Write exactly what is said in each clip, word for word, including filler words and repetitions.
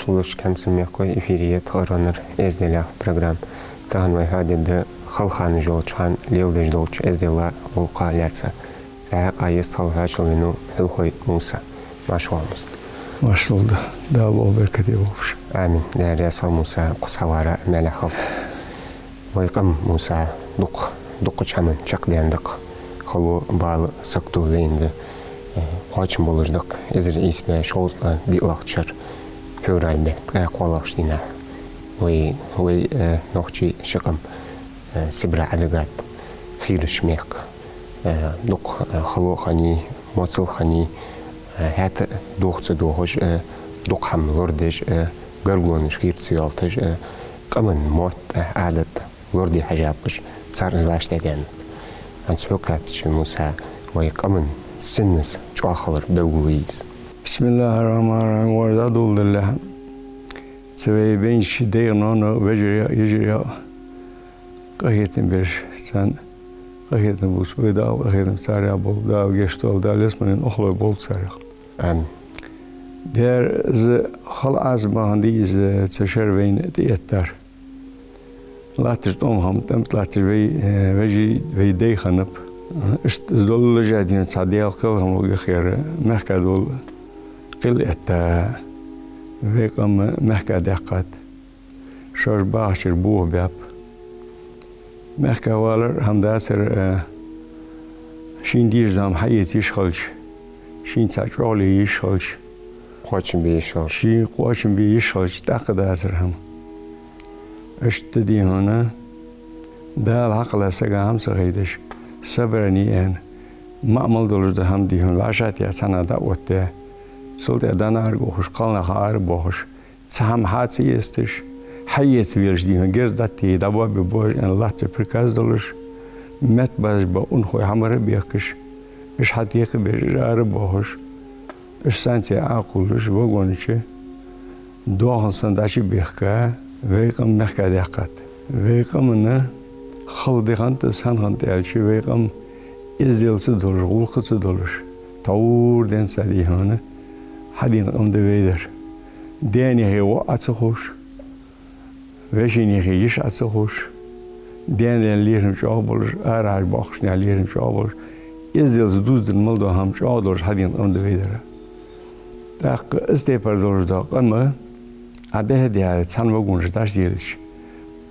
Хьамсара мехкахой, эфире я тха «Къаронар эзделех» программа. Тахан вай хьоадергда хала ханаш йолча хана леладеш долча эздела гӀулакха лаьца. Цу хьакъехьа йистхила хьоашалгӀа венав Хьулхой Муса. Маьрша воагӀалва, Муса. Маьрша воагӀалва, Дала беркате болба шо. Амин. Даьла раьза хилва, Муса, кхы цхьа вар маьлехь хилда. Вай къам, Муса, дукха, дукхача хӀаман чакхдаьнна да-кх. Хало, бала, сагото лайна да. Э, кхоачам болаш да-кх эзар ийс бӀаь шовзткъа диълагӀча шера февраль бетта ткъаь кхоалагӀча дийнахьа вай, вай, э, нохчий ши къам, э, Сибре Ӏодигад, хийрача мехка. Э, дукха, э, хало хиннай, моцал хиннай, э, хӀаьта дохаца дохаш, э, дукха хӀама лорадеш, э, гаргалонаш хийра ца йоалийташ, э, къаман мотт, э, Ӏадат лораде хьежаб уж, цар из вӀаштӀехьадаьннад. ХӀанз хьога хаьттача, Муса, вай къаман синнас чӀоагӀа хилар белгалъе еза. بسم الله الرحمن الرحيم. Вай дӀадоладале, цу вай бенча даьй-ноаной, вежарий, йижарий, къахетам беш, царна къахетам бувцаш ба вай, Дала къахетам царех болба, Дала гешт долда, Дала ялсмален охлой болба царех. Амин. Дера, из хала Ӏазап бахьан да из цу шера вайна тӀаэттар. Латташ тӀом хиннаб, тӀем тӀа латташ вай, э, вежарий, вай дай хиннаб. Иштта из доллашехь, дийна, цхьа Даьла кхелхам хургьяр, мехка дола кхел этта, вай къам мехка даьккхад. Шоаш бахачара бохабаьб. Мехка валар хӀама дацар, э, шийна дезаш дола хӀама хьаэца йиш хилча, шийна цхьа чӀоагӀо ле йиш хилча, кхоачам бе йиш хилча. Шийна кхоачам бе йиш хилча, тӀаккха дацар хӀама. Иштта, дий хьона, Дала хьакхелла сага хӀама ца хайдеш, собрани аьнна, маӀа мел долаш дола хӀама, дий хьона, вӀашагӀтехьа цхьаннахьа дӀаоттадаь, цул тӀехьа дӀанаргвохаш, кхалнах арабоахаш, цхьа хӀама хьа ца эцаш, хьаэца велаш, дий хьона, герз дӀатеи, дӀабоабе боахаш аьнна латтача приказ долаш, метта базаш бола унахой хьамара а бехкаш, уж хьатекха а беш, уж арабоахаш, уж станце Ӏокхувлаш, вагона чу доахан санна дӀачубехка, вай къам мехка даьккхад. Вай къаман хала ди хиннад из, хӀана хиннад аьлча, вай къам эздел ца долаш, гӀулакх ца долаш, тхьовра денз, дий хьона, хьадена къам да вай дар. Даьна юхе воӀ Ӏо ца ховш, вешийна юхе йиша Ӏо ца ховш, даьна лерхӀам чӀоагӀа болаш, арахьа бохкача наьха лерхӀам чӀоагӀа болаш, эзделца дувзаденна мел дола хӀама чӀоагӀа долаш хьадена къам да вай дар. ТӀаккха из тайпара долаш дола къам Ӏодехьа-дехьа цхьан вагона чу дӀачуделча,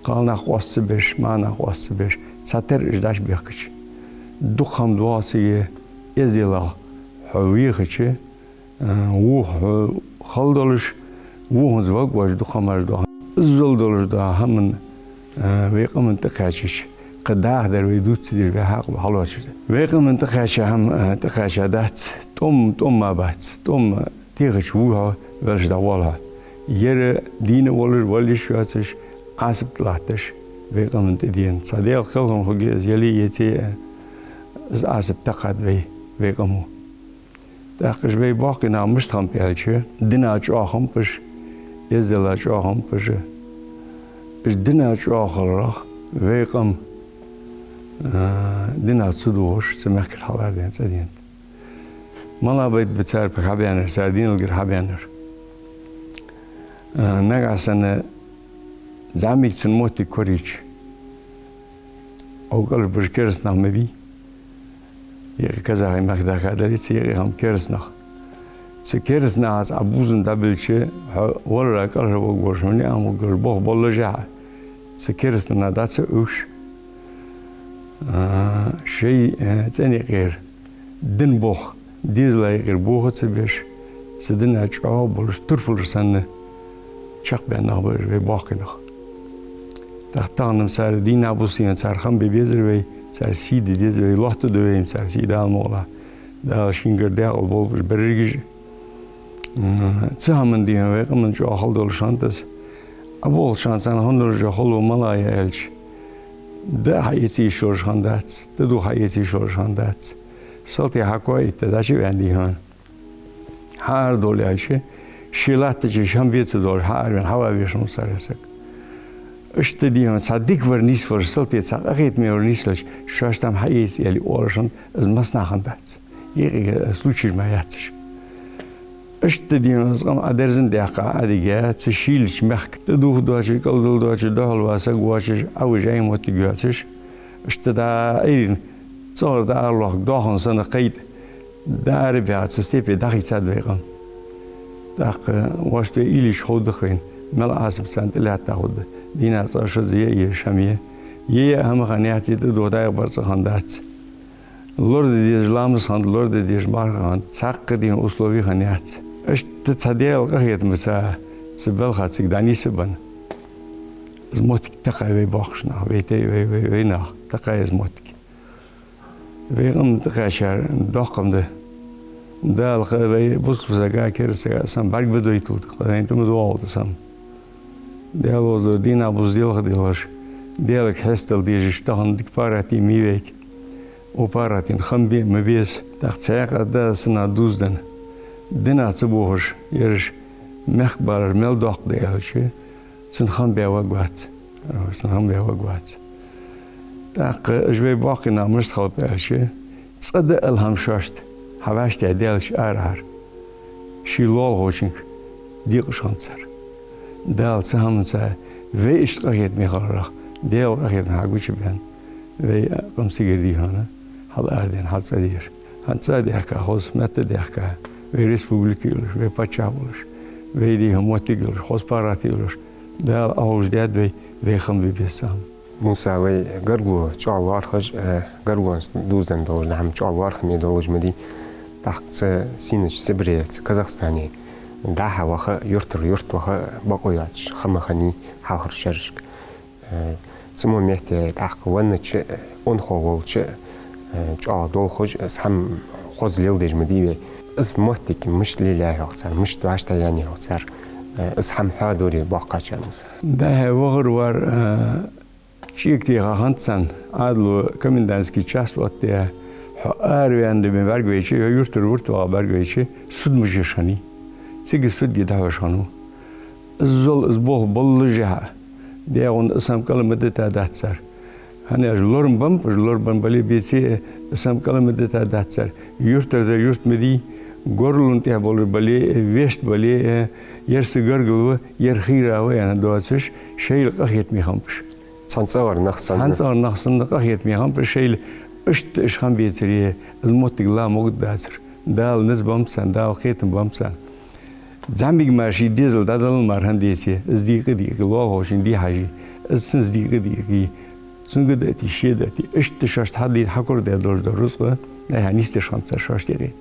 кхалнах къоаста ца беш, маӀанах къоаста ца беш, цхьатарра уж дӀачубехкача, дукха хӀама доагӀа цига, эзделах хьо вехача, а, вуха хьо хала долаш, вуханца ваг воацаш, дукха хӀамаш доагӀа. Иззал долаш дола хӀама, а, вай къаманна тӀакхаьчача, кхы даха дар вай дувца дезаш, вай хьакъ хьалоацаш да. Вай къаманна тӀакхаьча хӀама, а, тӀакхаьча дац, тӀом, тӀом ма бац, тӀом техача вуй хьо, велаш дӀавоал хьо. Ер дийна а волаш, вала йиш йоацаш, Ӏазап тӀа латташ, вай къаманна тӀадена. Цхьа Даьла кхелхам хургья из, яле а, эце а, из Ӏазап тӀакхад вай, вай къамо. ТӀаккха уж вай боккхий нах мишта хиннаб аьлча, дина чӀоагӀа хиннаб уж, эздела чӀоагӀа хиннаб уж. Уж дина чӀоагӀа хиларах вай къам, а, динах ца дохаш, цу мехкара хьаларадаьнна цӀаденад. Мала байт ба цар хьабаьннар, цар динагара хьабаьннар. А, нагахьа санна зӀамига цун моттиг корайича, укх кӀалхара бараш кераста нах ма бий. Юкъе казахий мехка даха дале, цу юкъе хиннаб кераста нах. Цу кераста нахаца Ӏа бувзам дӀабиллача, хьо валара кӀалхарваргволаш, хьона ниӀамваргволаш болх боллашехь, цу кераста наха дӀа ца Ӏуш, а, шоай, а, цӀен юкъера дина болх дезала юкъера боха ца беш, цу дина чӀоагӀа болаш, турпалаш санна чакхбаьнна нах ба уж вай боккхий нах. ТӀаккха тахан-м цар дийнахьа, бусалба дийнахьа цар хам бе безар вай, цар сий де деза вай, лоаттаду вай-м цар сий, Дала мукъалахь. Дала шийгара даькъала болба уж берригаш а. М, цу хӀаман, дий хьона, вай къаман чӀоагӀа хала долаш хиннад из. Ӏоболхача хана царна хинна долаш дола хало мала я аьлча, даа хьаэца йиш йолаш хиннадац, тӀадувха хьаэца йиш йолаш хиннадац. Салтий хьакхойтта дӀачу а ваьнна, дий хьона, хьаарадовла аьлча, ше латтача ше хӀама бе ца долаш хьаараваьнна, хьаваь вешан ва цар саг. Иштта, дий хьона, цхьа дика вар нийсвелча, салтий цхьа къахетаме вар нийсвелча, шоашта хӀама хьаэца аьле оалаш хиннад, из массанахьа хиннадац. Юкъе случайш ма яц уж. Иштта дийна из къам Ӏодерзан дехка Ӏадига, цу шийлача мехка тӀадувха доацаш, кӀалдала доацаш, духьал васаг воацаш, Ӏовижа моттиг йоацаш, иштта дӀа Ӏуйрийна цӀагӀара дӀа ара лохк доахан санна кхайда, дӀа ара баьгӀа цу степе дӀахийцад вай къам. ТӀаккха вошта вай уйла йича ховргда вайна, мел Ӏазап царна тӀалаьтта хургда. Дийнахьа цӀагӀа шозза е а езаш хӀама я. Е а хӀама хинна яц, е тӀадувха дӀаихабар цкъа хиннадац. Лораде дезаш ламаз хиннад, лораде дезаш марха хиннад, цхьаккха дийна услови хинна яц. Иштта цхьа Даьла къахетамца цу балха цига дӀанийсабенна, из моттиг тӀакхаьчай вай боккхийча наха, вай тайпан, вай, вай, вай наха тӀакхаьчай из моттиг. Вай къам тӀакхаьчар доккха хӀама да. Дала кхы вай бусалба сага, керста сага сам бӀаргабадойталда, кхы вайна тӀа ма доагӀалда из хӀама. Даьла возалора дийнахьа-буза делха делхаш, Даьлага хьестадала дезаш, тахан дика паргӀата ма йий вайга. Укх паргӀатах хам бе а ма беза, тӀаккха цхьаькха а да санна дувзаденна. Дийнахьа ца бохаш, ераш мехка балар мел доккха да аьлча, цунна хам бе варгвац. Цунна хам бе варгвац. ТӀаккха уж вай боккхий нах мишта хилба аьлча, цкъа дӀаала хӀама шоашта хьавӀаштӀехьа даьлча арахьара ший лоалахочунга декъаш хиннад цар. Дала цу хӀаманца вай иштта къахетаме хиларах, Даьла къахетам хьагучабаьнна, вай къам цигара дийхьа хьал арадаьнна, хьал цӀа дера. ХӀанз цӀа даьхка, хоза метта даьхка, вай республика йолаш, вай паччахь волаш, вай дийхьа моттиг йолаш, хоза паргӀата йолаш, Дала Ӏовижадаьд вай, вай хам бе беза цу хӀаман. Муса, вай гаргало чӀоагӀа лоархӀаш, э, гаргалонца дувзаденна долаш да хӀама, чӀоагӀа лоархӀаме долаш ма дий. ТӀаккха цу сийнача Сибре, цу Казахстане дӀа-хьа ваха, юртара юрта ваха бокъо йоацаш ха ма хиннай хьалхарча шерашка. Э, цу мо метте тӀаккха веннача, унахо волча, э, чӀоагӀа долхаш, из хӀама хоза леладеш ма дий вай. Из моттиг мишта лелаяьй хьогӀ цар, мишта вӀаштӀехьаяьннай хьогӀ цар, э, из хӀама хьоадорий боккхачар, Муса? ДӀа-хьа вахар-вар, э, чӀега теха хиннад царна, Ӏаьдало комендантский час оттаяь, хьо араваьнна бен бӀаргавайча, е юртара юрта ваха бӀаргавайча, суд мича еш хиннай. Цига судге дӀахьош хиннав. Иззал из болх боллашехьа, дегӀун из хӀама кӀала ма дита дац цар. ХӀана аьлча лорам беннаб уж, лорабенна бале а, беце а, из хӀама кӀала ма дита дац цар. Юртара дар юрта ма дий, гаргалон тӀа болаш бале а, вешта бале а, ер са гаргало ва, ер хийра ва аьнна доацаш, шоайла къахетаме хиннаб уж. Цхьан цӀагӀара нах санна. Цхьан цӀагӀара нах санна къахетаме хиннаб уж шоайла, иштта уж хиннабецаре, из моттиг ла могаргдацар. Дала низ беннаб царна, Дала кхетам беннаб царна. ЗӀамига мара ший дезал дӀадала мара хиннадеце, из дийкъа а дийкъе, лоалахочунна дий хьажий, из цунца дийкъа а дийкъе, цунга дӀаоттий, ше дӀаоттий, иштта шоашта хьадийна хьакура даь долаш дола рузкъа, дӀа-хьа нисдеш хиннад цар шоашта юкъе.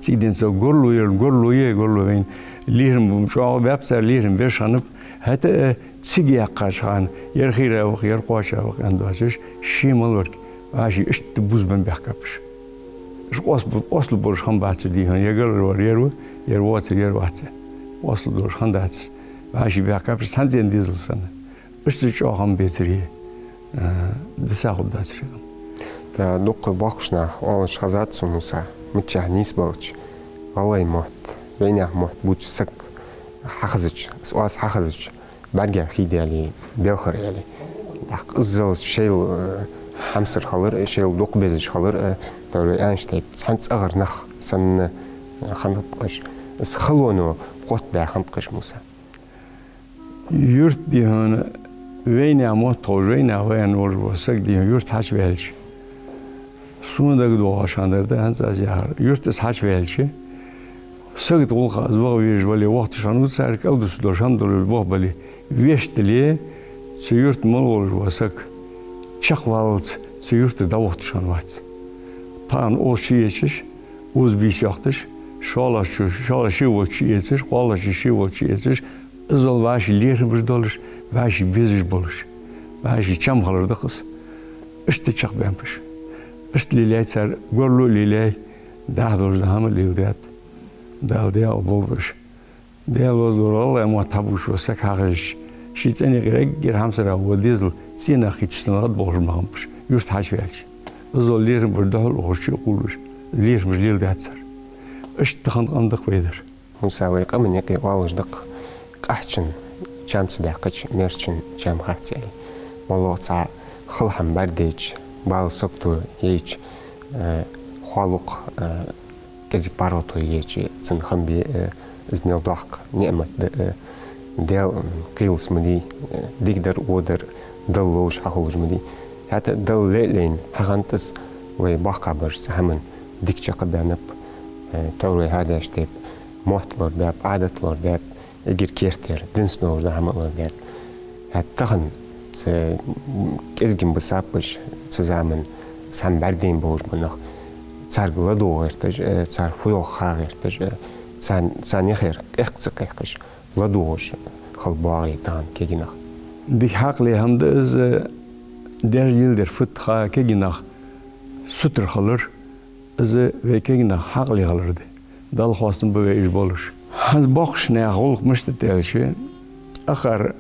Цига денз цо гаргало яр, гаргало я, гаргало вайна лерхӀам чӀоагӀа баьб цар, лерхӀам беш хиннаб, хӀаьта а цига яьккхача хана, ер хийра ва-кх, ер кхоача ва-кх аьнна доацаш, ше мел вар вӀаший иштта бувзабенна баьхкаб уж. Уж къоастаб-, къоасталургболаш хиннабац уж дийхьа, е гаргара вар ер ва, ер воацар ер вац. Къоасталургдолаш хиннадац из. ВӀаший баьхкаб уж цхьан цӀен дезал санна. Иштта чӀоагӀа хиннабецаре, э, диса хургдацар ер къам. ТӀаккха дукха боккхийча наха оалаш хезад сона, Муса, миччахьа нийсбелча, гӀалгӀай мотт, вайнаьха мотт бувцаш саг хьахезача, из оаз хьахезача, бӀаргех хий даьле, белхар аьле. ТӀаккха иззал шоайла, э, хьамсара хилар, шоайла дукха безаш хилар, э, товр вай аьннача тайпара, цхьан цӀагӀара нах санна, э, хиннаб-кх уж. Из халоно котбаь хиннаб-кх уж, Муса. Юрта дийхьа вайнаьха мотт ховш, вайнаьха ва аьнна волаш вола саг дийхьа юрта хьачуваьлча, сона дагадоагӀаш хиннадар да хӀанз аз яхар. Юрта из хьачуваьлча, сагота гӀулакха из ваха везаш вале, вохийташ хиннав цар, кӀалдусаргдолаш хӀама долаш болх бале, вешта дале, цу юрта мел волаш вола саг чакхваллалца цу юртара дӀавохийташ хиннавац. Тахан укхаза чуэцаш, укхаза бийса йоахийташ, шоллагӀчо, шоллагӀа ше волча чуэцаш, кхоалагӀчо ше волча чуэцаш, иззал вӀаший лерхӀамаш долаш, вӀаший безаш болаш, вӀаший чам хилар да-кх из. Иштта чакхбаьннаб уж. Иштта лелаяьй цар, гаргало а лелаяьй, дӀахо долаш да хӀама а леладаьд. Дала даькъала болба уж. Даьла возалора гӀалгӀай мотт хьабувцаш вола саг хьахезача, ший цӀен юкъера эггара хьамсарагӀа вола дезал цӀенах хеташ санна гӀадболхаш ма хиннаб уж, юрта хьачуваьлча. Иззал лерхӀам бар духьал ухаш чу а кхувлаш, лерхӀамаш леладаьд цар. Иштта хинна къам да-кх вай дар. Муса, вай къаман юкъе оалаш да-кх: къахьчун чам ца баьккхача, маьрчун чам хац, аьле. МоллагӀа цхьа хала хӀама бӀаргадайча, бала сагото яйча, э, хоалу-кх, э, кӀезига паргӀато еча, цунна хам бе, э, из мел доккха ниӀмат да, э, Даьла, м, кхеллас ма дий, э, дикадар, водар Далла ловш хьахулаш ма дий. ХӀаьта Далла ле а лайна, хьахиннад из, вай боккхагӀбараш цу хӀаман дика чакхбаьннаб, э, товр вай хьадеш тайп, мотт лорабаьб, Ӏадат лорабаьб, эггара керттера динца доагӀаш дола хӀама лорабаьб. ХӀаьта тахан цу кӀезигагӀа бисаб уж, цу заман цхьана бӀаргадайна болаш ба нах. Царга ладувгӀа гӀерташ, э, цар фу йоах ха гӀерташ, э, царна, царна яхар къехка ца къехкаш, ладувгӀаш хила боагӀа тахан кегий нах. Дика хьаькъале хӀама да из, деш леладер фуд ха кегий нах сутара хилар. Из вай кегий нах хьаькъале хилар да. Далла хоастам ба вай уж болаш. ХӀанз боккхача наьха гӀулакх мишта да аьлча, акхар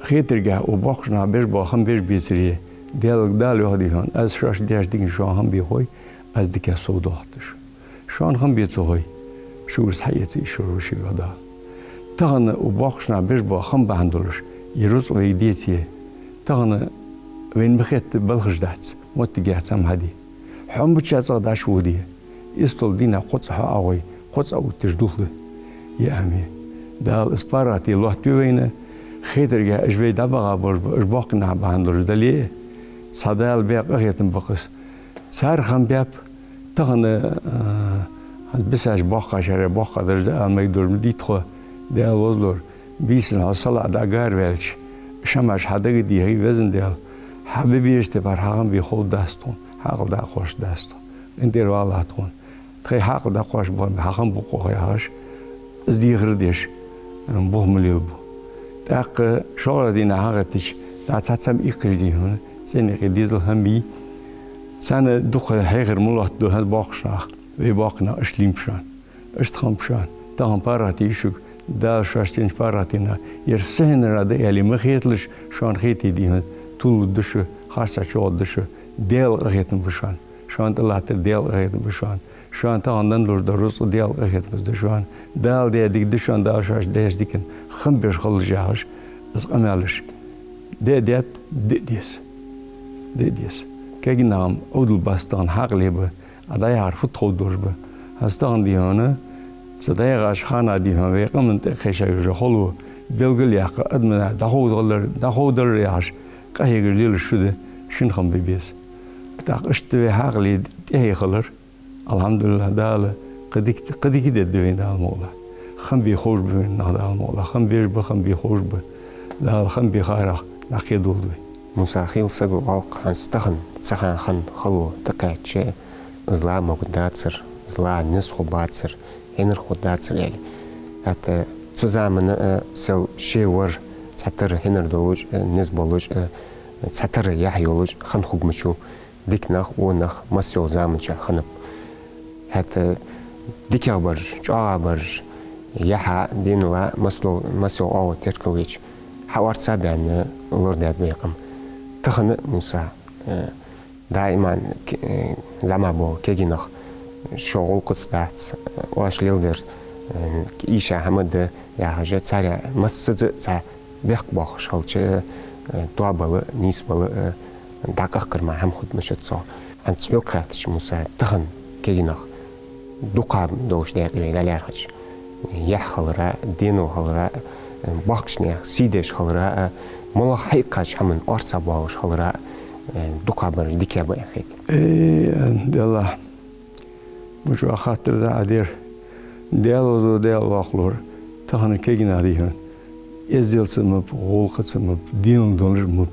хетаргахьа укх боккхача наха беш бола хам беш бецаре, Даьлага Дала йоах дий хьона: «Аз шоашта деш дикан шоана хам бе хой, аз дикаца сов доахийташ. Шоана хам бе ца хой, шугара хьаэца йиш йолаш ва шо», йоах Дала. Тахан укх боккхача наха беш бола хам бахьан долаш, из рузкъа вайга деце, тахан вайна ма хетта балхаш дац, моттигехьа цхьа хӀама хьаде. Хьо ма баьча цӀагӀа дӀачуводе. Истола дийнахьа кхо цӀа хьо Ӏохой, кхо цӀа Ӏотташ дулх да. Я Ӏалам. Дала из паргӀато лоаттаве вайна, хетаргахьа уж вай дӀабаха болаш ба, уж боккхий нах бахьан долаш дале а, цхьа Дала баь къахетам ба-кх из. Цар хам баьб, тахан, а, хӀанз бисача боккхагӀчарех боккхагӀдараш да ала мегаргдолаш ма дий тхо, Даьла возалора. Бийсанна хьо салаӀа дӀагӀарваьлча, шамаш хьа дага дехий, Веза Даьла, хьа бе безача тайпара хьа хам бе ховргдац тхона, хьаькъал дӀакхоачаргдац тхона. Къинтӏера валахь тхона. Тхоай хьаькъал дӀакхоачаш бола хьа хам ба-кх оаха яхаш, из дехар деш, м, бух ма лелабу. ТӀаккха шоллагӀча дийнахьа хьагӀаттача, дӀа цхьа цхьа ма иккхаш дий хьона, цӀенна юкъе дезал хам бий. Царна дукха хьехар ма лоаттадо хӀанз боккхача наха, вай боккхий нах иштта лийннаб шоана. Иштта хиннаб шоана. Тахан паргӀато я шуга, Дала шоашта еннача паргӀатонах, ер сихьнара да аьле ма хеталаш, шоана хете дий хьона, тулларгда шо, харцахьа чугӀоргда шо, Даьла къахетам ба шоана. Шоана тӀалаттар Даьла къахетам ба шоана. Шоана тахан денна долаш дола рузкъа Даьла къахетамца да шоана. Дала даь дика да шоана, Дала шоашта деш дикан хам беш хилалаш яхаш, из къамаьлаш де а даьд, де а деза. Де а деза. Кегий нах-м Ӏовдал бац тахан, хьаькъале ба, Ӏа дӀаяхьар фуд ховргдолаш ба. ХӀанз тахан дий хьона, цу дӀаяхача хана дий хьона, вай къаман тӀакхаьча йола хало белгалъяккха, адамашта дӀаховдалар, дӀаховдалар яхаш, къахьегаш лелаш шу да, шин хам бе беза. ТӀаккха иштта вай хьаькъале тӀехье хилар, алхьамдулиллахь, Дала кхы дика, кхы дика дергда вайна, Дала мукъалахь. Хам бе ховш ба вайна нах, Дала мукъалахь. Хам беш ба, хам бе ховш ба. Дала хам бе харах дӀакхедолда вай. Муса, хийла саг ва хьо, хӀанз тахан цу хана хинна хало тӀакхаьчача, из ла могадацар, из ла низ хургбацар, хьинар хургдацар аьле. ХӀаьта цу замана, э, сел ше вар, цхьатарра хьинар долаш, э, низ болаш, э, цхьатарра яхь йолаш хинна хургвача, дика нах, во нах массайолча заман чухь хиннаб. ХӀаьта дикагӀбараш, чӀоагӀагӀбараш, яхьа, денала, массайолча, массайолча оагӀув теркалвеча, хьаорца а баьнна, лорадаьд вай къам. Тахан, Муса, э, даиман, э, зӀамига бола кегий нах шоай гӀулакхаца дац, э, оаш леладер, э, ийша хӀама да яхаш, царех массаза а цхьа бехк боаккхаш хилча, э, тоабала, нийсбала, э, дӀакъахкар мара хӀама хургда мишта цо. ХӀанз хьога хаьттача, Муса, тахан кегий нах дукхагӀа долаш декъе вай дӀалаьрхӀача, яхь хилара, денал хилара, э, боккхача наьха сий деш хилара, э, малагӀа хьаькхача хӀаман орца боалаш хилара, э, дукхагӀбараш дикагӀа ба аьнна хет? Э, Даьла, мича хаттар да Ӏа дер. Даьла возалора, Даьла воккхалора, тахан кегий нах дий хьона, эзделца ма ба, гӀулакхаца ма ба, денал долаш ма ба.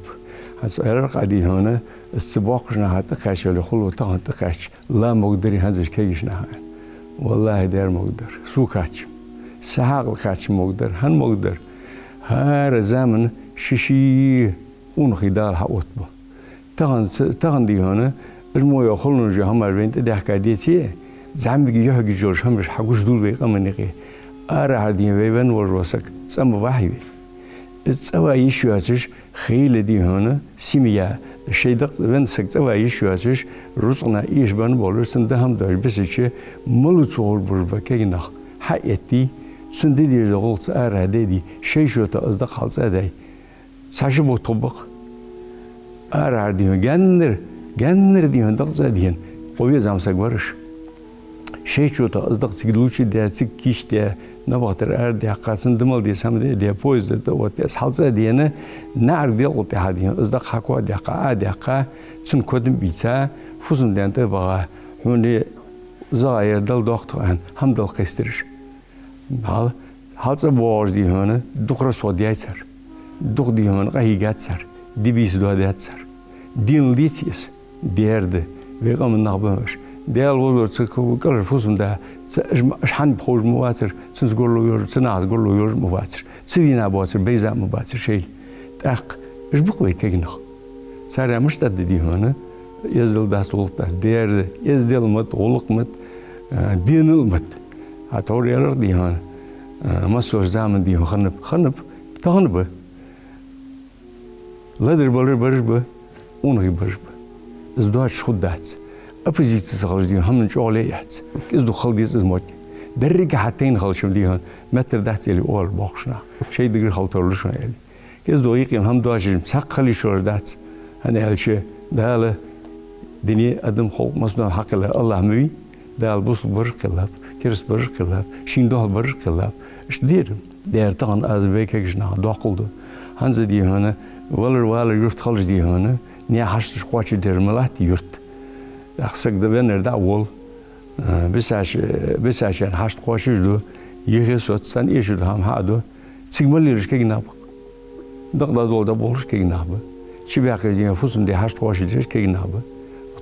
ХӀанз цу Ӏаьраркъа дий хьона, из цу боккхача наха тӀакхаьча йола хало тахан тӀакхаьчача, ла могадар хӀанзарча кегийча наха? Валлахьи, дер могадар. Сога хаьттача. Са хьаькъал кхаьчача могадар. ХӀана могадар? ХӀара заман ший-ший къонахий Дала хьаоттабу. Тахан ц-, тахан дий хьона, уж мо йола хулаш йола хӀамаш вайна тӀадаьхка деце а, зӀамига юхьигаш йолаш хӀамаш хьагуш дул вай къаман юкъе. Арахьара дий хьона вай венна волаш вола саг цӀа ма вахьий вай. Из цӀа ваха йиш йоацаш, хийла дий хьона, семья, шоай дакъа венна саг цӀа ваха йиш йоацаш, рузкъана эшабенна болаш, цунна даа хӀама доацаш бисача, малав цо гӀур бараш ба кегий нах? Хьаэттий, цунна де дезаш дола гӀулакх цо арахьа даьдий, шоай шота из дакъа хьалцӀа а даьй. Цхьа-ши бутт хургба-кх. Арахьара дий хьона, гаьннара, гаьннара дий хьона дакъа цӀа а даьнна, къове а зӀамига саг вар уж. Шоай чу тӀа из дакъа цига лувчадаь, цига кийчдаь, набахтара арадаьккха, цунна да мел деза хӀама даь, поезда тӀа оттадаь, из хьалцӀа а даьнна, наӀарга делкъа тӀехьа дийхьа, из дакъа хьакхоадаьккха, Ӏодаьккха, цунна кодам бийца, фусам-даьна тӀа а баха, хьона, загӀа, ер Далла доккха тхо аьнна, хӀама дала кхестараш. Хьал-, хьалцӀа боагӀаш дийхьа, дукха расход яьй цар. Дукха дийхьа къахьийгад цар. Ди-бийса доадаьд цар. Денал деций из? Дера да. Вай къаман нах ба уж. Даьла возалора цу кӀалхара фусам-да, ца-, уж ма-, уж хьанна ховш ма вацар, цунца горло йолаш, цу нахаца горло йолаш ма вацар. Цу дийнахьа боацар, байза а ма бацар шоайла. ТӀаккха уж ба-кх вай кегий нах. Царех мишта да дийхьа, эздел дац, гӀулакх дац, дера да, эздел ма да, гӀулакх ма да, а, денал ма да. Хьа тхьовра яьлар дийхьа, а, массайолча заман дийхьа хиннаб, хиннаб, тахан а ба. Ледар балар бараш ба, унахий бараш ба. Из доацаш хургдац. Оппозици ца хилча дийхьа хӀаман чӀоагӀал яц. КӀезига-дукха хила деза из мотт. Деррига хьатайна хилча-м дийхьа, меттар дац аьле оал боккхийча наха. Шоай дегара хила тарлуш хьона аьле. КӀезига-дукха юкъе-м хӀама доацаш-м цхьаккха хила йиш йолаш дац. ХӀана аьлча Дала дунен, адам, халкъ, массадола хьакхелла АллахӀ ма вий. Дала бусалба бараш кхеллаб, кераста бараш кхеллаб, шийна духьал бараш кхеллаб. Иштта дера. Дера тахан аз вай кегийча наха доккхал ду. ХӀанз дийхьа, валар-валар юрт хилча дийхьа, наьха хьашташ кхоачашдер ма латт юрт. ТӀаккха саг да веннар дӀа а вола, а, бисача, бисачарна хьашт кхоачаш ду, йихе соц, царна эшаш дола хӀама хьа а ду. Цига мел лелаш кегий нах ба-кх. Дакъа дӀадоладеш болаш кегий нах ба. Чубаьхкача дийхьа фусам-де хьашт кхоачашдеш кегий нах ба.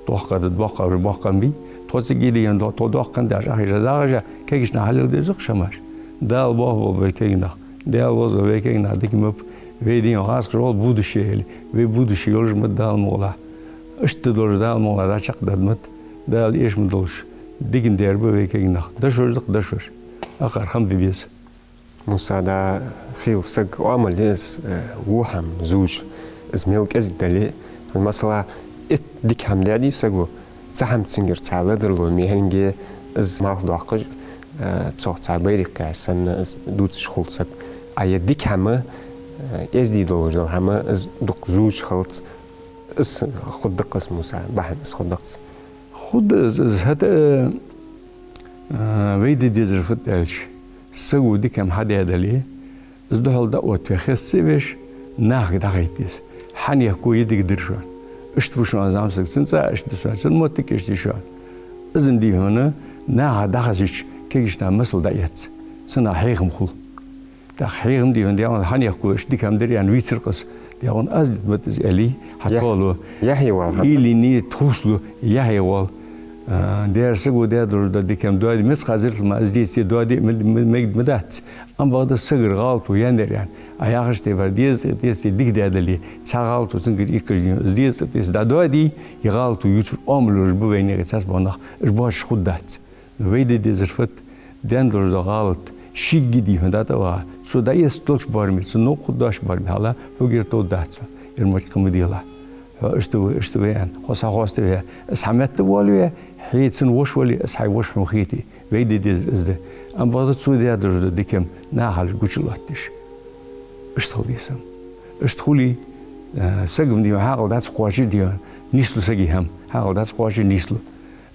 Доккха да, боккха ба, боккха ма бий. Тхо цига дийхьа, тхо доккха даьш, ахиша дагӀаша, кегийча наха хьалеладе деза-кх шамаш. Дала боахаболба вай кегий нах. Дала возалора вай кегий нах дика ма ба. Вай дийхьа гӀазкхаш оал будущее аьле. Вай будущее йолаш ма да Дала мукъалахь. Иштта долаш Дала мукъалахь дӀачакхдергда ма да. Дала эша ма долаш. Дикан дер ба вай кегий нах. Дошуш да-кх, дошуш. Акхар хам бе беза. Муса, да, хийла саг оамал я из, э, во хӀама зувш, из мел кӀезига дале а. Масала, итт дика хӀама даьдий саго, цхьа хӀама цунгара цхьа ледарло мехьанге, из малх доаккхаш, э, цох цхьа байракх кхаьча санна, из дувцаш хул саг. А е дика хӀама, э, эздий долаш дола хӀама, из дукха зувш хилац, из хургда-кх из, Муса, бахьан из хургда-кх из. Хургда из, из хӀаьта, а, вай де дезар фуд аьлча, саго дика хӀама хьадаь дале, из духьал дӀаоттаве хеста ца веш, нахага дӀахайта деза. Хьанехко е дика дир шоана. Иштта ва шоана зӀамсаг, цун цӀа иштта да шоана, цун моттиг иштта я шоана. Из-м дийхьа, наха дӀахазача, кегийча наха масал дӀаэц. Цунах хьехам хул. ТӀаккха хьехам дийхьа, дегӀан хьанехко иштта дика хӀама дир аьнна вийцар-кх из. ДегӀан аз дитад-м из аьле, хьатоало. Яхь-, яхье вал хӀама. Или не тхувсало, яхье вал. А, дера саго даь долаш дола дика хӀама доаде, меца хазар-те ма из деце, доаде ма, ма, мегаргдац. Ам бакъда сагара гӀалат ва яьннар аьнна. А яхача тайпара деза тӀа, деза тӀа дика даь дале, цхьа гӀалат ва цунгара иккаш дийхьа, из деза тӀа, из дӀадоаде, е гӀалат ва ювцаш оамал йолаш ба вайнаьха цхьацца бола нах, уж боацаш хургдац. Вай де дезар фуд, даьнна долаш дола гӀалат шийга дийхьа дӀатӀаваха, цо дӀаэцаш долча боараме, цун новкъа хургдолча боараме хьалха, хьогара товргдац цо, ер мотт кхы ма делахь. Хьо иштта ва, иштта ва аьнна, хьо схьахоаставе, из хьа метта волаве, хье цун воша вале, из хьай воша хьона хете, вай де дезар из да. Ам бакъда цо даь долаш дола дика хӀама наха хьалхашка гуча латтадеш. Иштта хила деза-м. Иштта хуле, э, саг-м дийхьа хьаькъал дӀа ца кхоачаш дийхьа, нийслу сага хӀама, хьаькъал дӀа ца кхоачаш нийслу.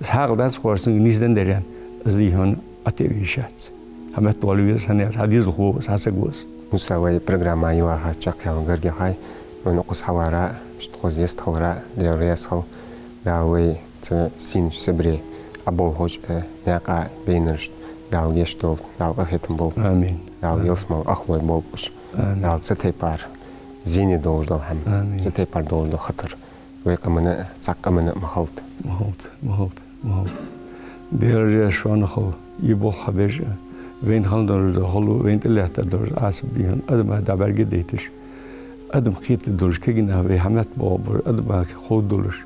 Из хьаькъал дӀа ца кхоачаш цунга нийсденна дар аьнна, из дийхьа ӀотӀаве йиш яц. Хьа метта вала веза, хӀана аьлча хьа дезалхо ва из, хьа саг ва из. Муса, вай программа йилаха чакхъяьлча гаргга хьай, вайна укхаза хьавара, иштта хоза йист хилара, Даьла раьза хилва, Дала вай цу сийнача Сибре Ӏоболхаш, э, наькъа байнарашта Дала гешт долда, Дала къахетам болба. Амин. Дала ялсмала ахлой болба уж. Амин. Дала цу тайпара зене долаш дола хӀама, амин, цу тайпара долаш дола хатар вай къаманна а, цхьаккха къаманна а ма хилда. Ма хилда, ма хилда, ма хилда. Даьла раьза шоана хилва, из болх хьабеш а, вайна хинна долаш дола хало, вайна тӀалаьттар долаш Ӏазап дийхьа, адама дӀабӀаргадайташ. Адам кхетаргдолаш, кегий нах вай хьа метта боагӀаргбар, адама ховргдолаш.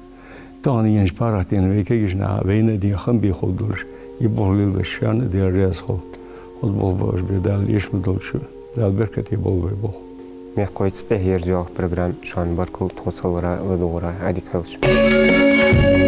Тахан еннача паргӀатдийнахьа вай кегийча наха вайна а дийхьа хам бе ховргдолаш, из болх лелабеш шоана а Даьла раьза хилва. Хоза болх ба оаш бер, Дала эша ма долда шо. Дала беркате болба вай болх. Мехкахой, цу тӀехьа ерзаеш йола программа шоана баркал тхоца хилара, ладувгӀара, Ӏадика хийла шо.